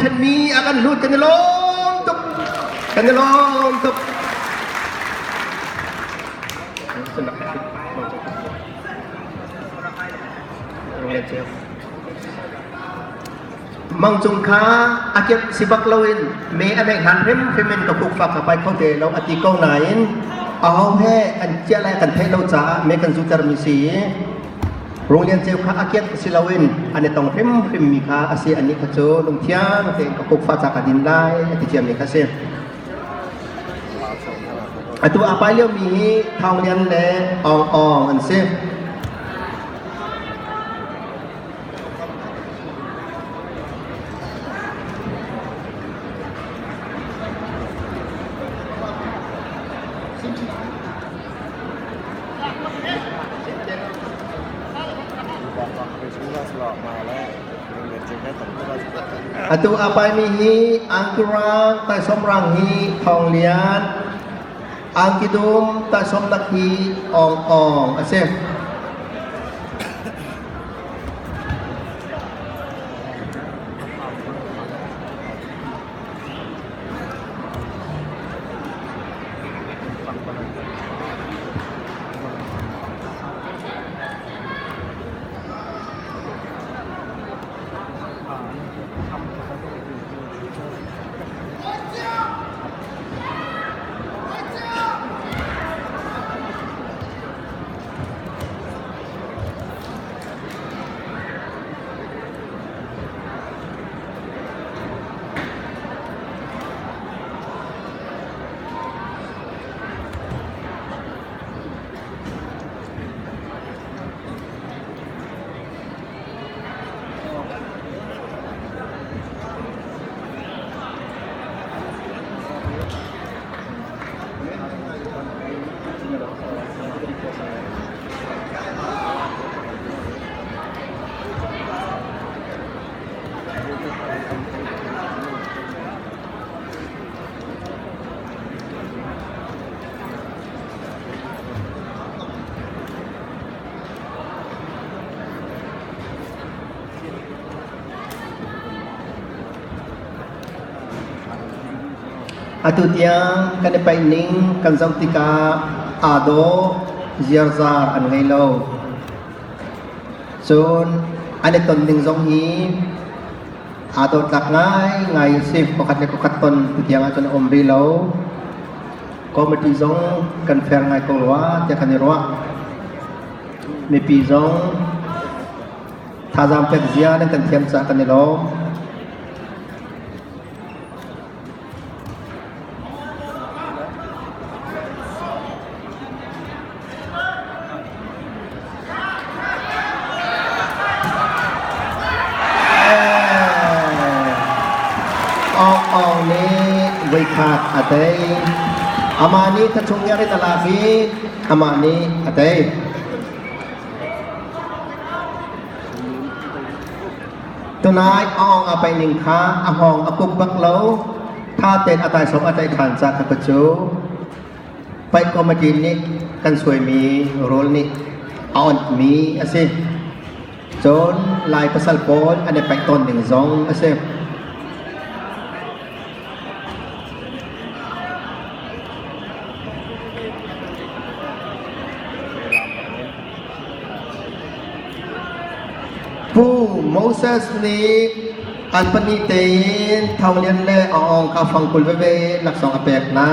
thenmi a kan hlut kan i lawm tuk. Kan i lawm tuk. Mang Cung kha a kep si bak loin me a neih hlan hrimhrim in ka kukfak ka pai kho te lo a ti ko nain aho he an chiah lai kan theih lo caah me kan zutermi si i Rung Lian Ceu kha a kiat si loin an i tong hrimhrim mi kha a si. Anih kha cu lungthiang tein ka kukfa ca ka din lai a ti ciami kha si. Atu a pai liomi hi Thawng Lian le Awng Awng an si. Atu a paimi hi angki rang taisawm rang hi Thawng Lian, angki dum taisawm nak hi Awng Awng a si. Atu tiang kan i paih ning kan zoh tikah aa dawh ziarzar an ngei lo. Cun an i ton ding zong hi aa dawhtlak ngaingai a si. Pakhat le pakhat ton tutiang ahcun a um rih lo. Committee zong kan fair ngai ko rua tiah kan i ruah. Mipi zong thazaang pek zia nan kan thiam caah kan i lawm. Awng nih voikhat a tei. Amah nih thachung nih a rit a lak i amah nih a tei. Tunai awng a paih ning kha a hngawng a kuk bak lo. Tha tein a taisawm a tlaih ṭhan ca kha cu paih committee nih kan suaimi rawl nih a onhmi a si. Cun Lai pasal pawl an i paih tawn ning zong a si. Pu Moses nih an pahnih tein Thau Lian le Aung Aung kha fangkul veve laksawng a pek hna.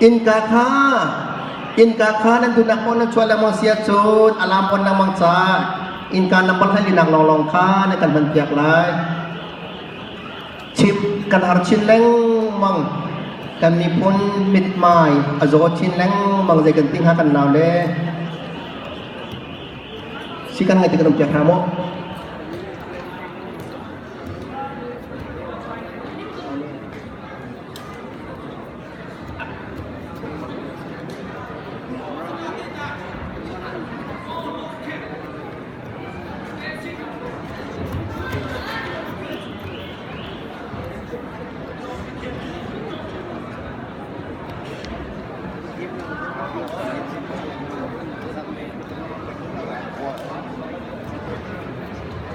Innka kha innka kha nan duhnak maw nan chuah lengmang si ahcun a lam on lengmang ca innka number 24 lawnglawng kha nan kan hmanpiak lai. Chim kan har chin lengmang. Kan miphun mithmai a zaw chin lengmang zei kan ti hnga kan nau le si kan ngai ti kan um piak hna maw?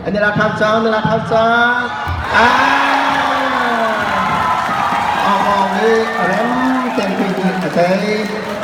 An i lak ṭhan cang, an i lak ṭhan cang. Ah! Aung Aung nih rem ten pi nih a tei.